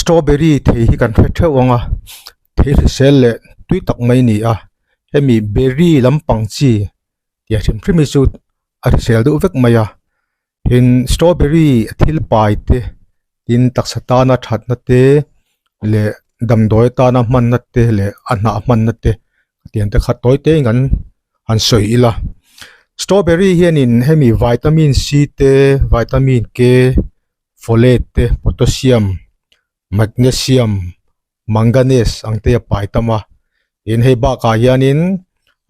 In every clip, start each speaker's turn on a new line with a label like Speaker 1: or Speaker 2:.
Speaker 1: Strawberry thei hi kan hre theuh ang a thei hrisel leh tui tak mai a ni a hemi berry lampang chi tih a hrim hrim hi chu a hrisel deuh vek mai a tin strawberry a thil pai te tin taksa tana thatna te leh damdawi atana hmanna te leh a hnah hmanna te tiang te kha tawi te in kan han sawi ila strawberry hianin hemi vitamin C te vitamin K folate te potassium magnesium manganese ang te a pai tam a tin hei bakah hianin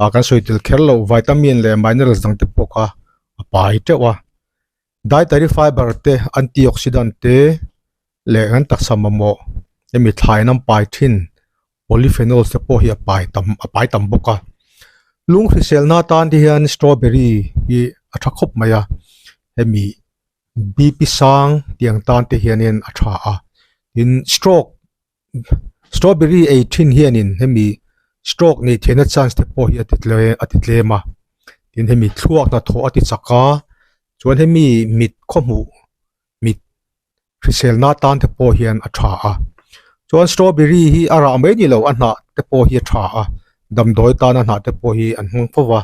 Speaker 1: ah kan sawi tel kher loh vitamin leh minerals dang te pawh kha a pai teuh a dietary fiber te antioxidant te leh kan taksa mamawh hemi thlai an pai thin polyphenols te pawh hi a pai tam a pai tam bawk a lung hriselna atan te hian strawberry hi a tha khawp mai a hemi B P sang tiang tan te hianin a tha a tin stroke strawberry ei thin hianin hemi stroke neih theihna chance te pawh hi a ti tle a ti tlem a tin hemi thluak hnathawh a ti chak a chuan hemi mit khawhmuh mit hriselna tan te pawh hian a tha a chuan strawberry hi a rah mai ni lo a hnah te pawh hi a tha a damdawi tana hnah te pawh hi an hmang fo va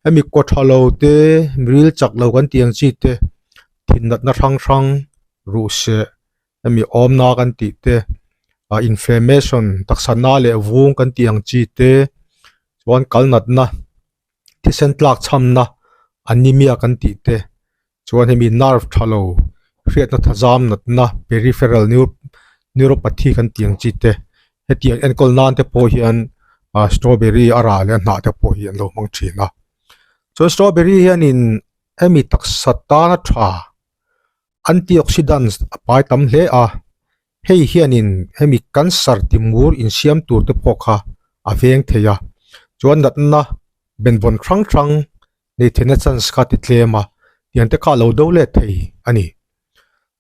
Speaker 1: hemi kaw tha lo te ril chak lo kan tih ang chi te thin natna hrang hrang ruh seh hemi awmna kan tih te ah inflammation taksa na leh vung kan tih ang chi te chuan kal natna thisen tlak chhamna anemia kan tih te chuan hemi nerve tha lo hriatna thazam natna peripheral neuropathy kan tih ang chi te hetiang enkawl nan te pawh hian ah strawberry a rah leh a hnah te pawh hi an lo hmang thin a chuan strawberry hianin hemi taksa tana tha antioxidants a pai tam hle a hei hianin hemi cancer timur insiam tur te pawh kha a veng thei a chuan natna benvawn hrang hrang nei theihna chance kha ti tlem a tiang te kha a lo do let thei a ni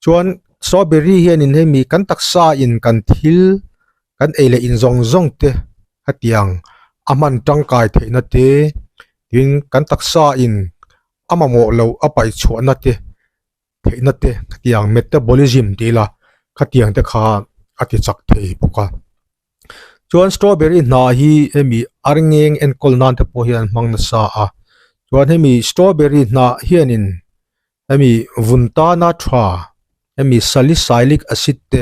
Speaker 1: chuan strawberry hianin hemi kan taksa in kan thil kan ei leh in zawng zawng te hetiang a hman tangkai theihna te tin kan taksa in a mamawh loh a paih chhuahna te theihna te khatiang metabolism tih ila khatiang te kha a ti chak thei bawk a chuan strawberry hnah hi hemi arngeng enkawl nan te pawh hian an hmang nasa a chuan hemi strawberry hnah hianin hemi vun tana tha hemi salicylic acid te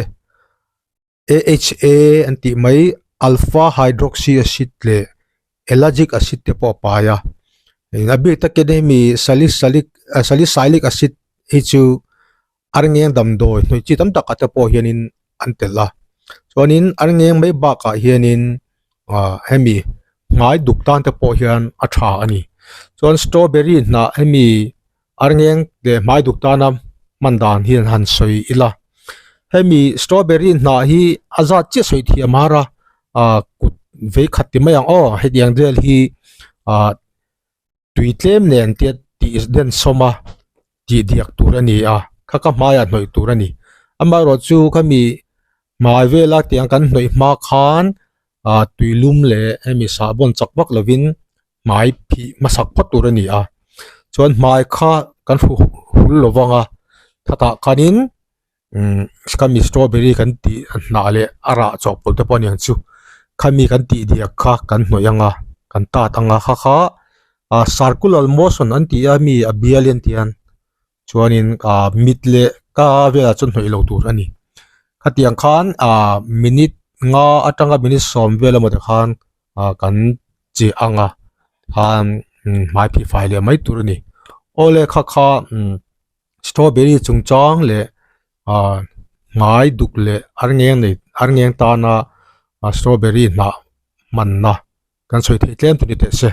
Speaker 1: A_H_A an tih mai alpha hydroxy acid leh ellagic acid te pawh a pai a a bik takin hemi salicylic salicylic acid hi chu arngeng damdawi hnawih chi tam takah te pawh hianin an telh a chuanin arngeng mai bakah hianin ah hemi hmai duk tan te pawh hian a tha a ni chuan strawberry hnah hemi Arngeng leh hmai duk tana hman dan hian han sawi ila hemi strawberry hnah hi a zat chiah sawi thiam har a ah kut vei khat ti mai ang aw hetiang vel hi ah tui tlem nen te tih den sawm a tih diak tur a ni a kha ka hmaiah hnawih tur a ni amaherawhchu khami hmai vela tiang kan hnawih hma khan ah tui lum leh hemi sahbawn chak vak lovin hmai phih hmasak phawt tur a ni a chuan hmai kha kan hru hul lo vang a thatah khanin umm khami strawberry kan tih hnah leh a rah chawhpawlh te pawh a ni ang chu khami kan tih diak kha kan hnawih ang a kan tat ang a kha kha ah circular motion an tih a mi a bial en tih hian chuanin ah mit leh ka velah chuan hnawih loh tur a ni khatiang khan ah minute nga atanga minute sawm vel emaw te khan ah kan chi ang a khan hmai phih fai leh mai tur a ni awle kha kha umm strawberry chungchang leh ah hmai duk leh arngeng nei arngeng tana ah strawberry hnah hmanna kan sawi theih tlem chu ni teh se.